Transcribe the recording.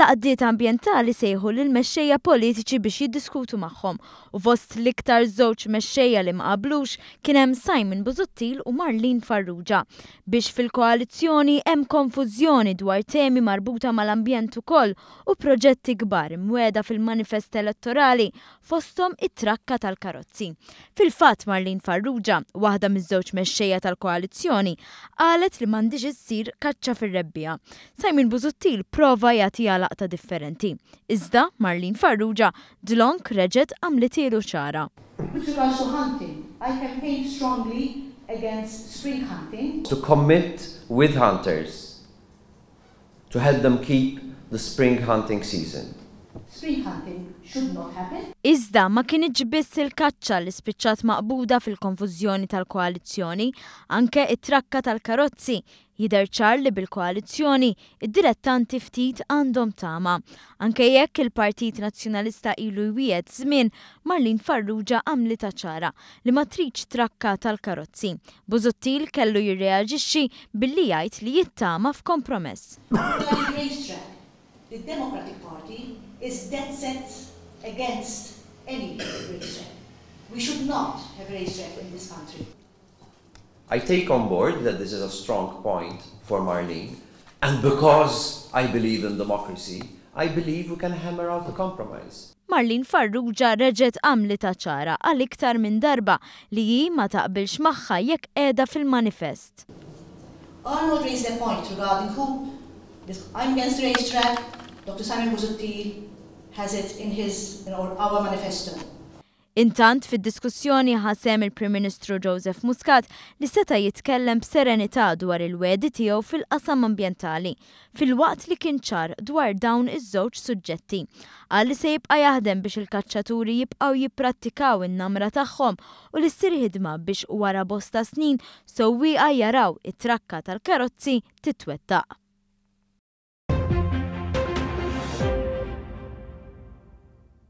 L-għaqdiet ambjentali sejħu lill-mexxejja politiċi biex jiddiskutu magħhom u fost l-iktar żewġ mexxejja li ma qablux kien hemm Simon Busuttil u Marlene Farrugia. Biex fil-koalizzjoni hemm konfużjoni dwar temi marbuta mal-ambjent ukoll u proġetti kbar imwiegħda fil-manifest elettorali fosthom it-trakka tal-karozzi. Fil-fatt Marlene Farrugia, waħda miż-żewġ mexxejja tal-koalizzjoni, qalet li m'għandhiex issir kaċċa fir-rebbiegħa. Simon Busuttil prova jagħtiha laqta differenti. Iżda Marlene Farrugia dlonk reġgħet għamlithielu ċara. With regards to hunting, I campaigned strongly against spring hunting. To commit with hunters to help them keep the spring hunting season. Spring hunting should not happen. Iżda ma kinitx biss il-kaċċa li spiċċat maqbuda fil-konfużjoni tal-koalizzjoni, anke it-trakka tal-karozzi. Jidher ċar li bil-koalizzjoni id-dilettanti ftit għandhom tama. Anke jekk il-Partit Nazzjonalista ilu jwiegħed żmien, Marlene Farrugia għamlitha ċara li ma tridx trakka tal-karozzi. Busuttil kellu jirreaġixxi billi jgħid li jittama f'kompromess. Regarding racetrack, the Democratic Party is dead set against any racetrack. We should not have a racetrack in this country. I take on board that this is a strong point for Marlene, and because I believe in democracy, I believe we can hammer out a compromise. Marlene Farrugia reġgħet għamlitha ċara għal iktar minn darba li hi ma taqbilx magħha jekk qiegħda fil-manifest. Arnold raised a point regarding who this, I'm against the racetrack, Dr. Simon Busuttil has it in his in our manifesto. Intant fid-diskussjoni ħa sehem il-Prim Ministru Joseph Muscat li seta' jitkellem b'serenità dwar il-wegħdi tiegħu fil-qasam ambjentali, filwaqt li kien ċar dwar dawn iż-żewġ suġġetti. Qal li se jibqa' jaħdem biex il-kaċċaturi jibqgħu jipprattikaw in-namra tagħhom u li ssir ħidma biex wara bosta snin sewwieqa jaraw it-trakka tal-karozzi titwettaq.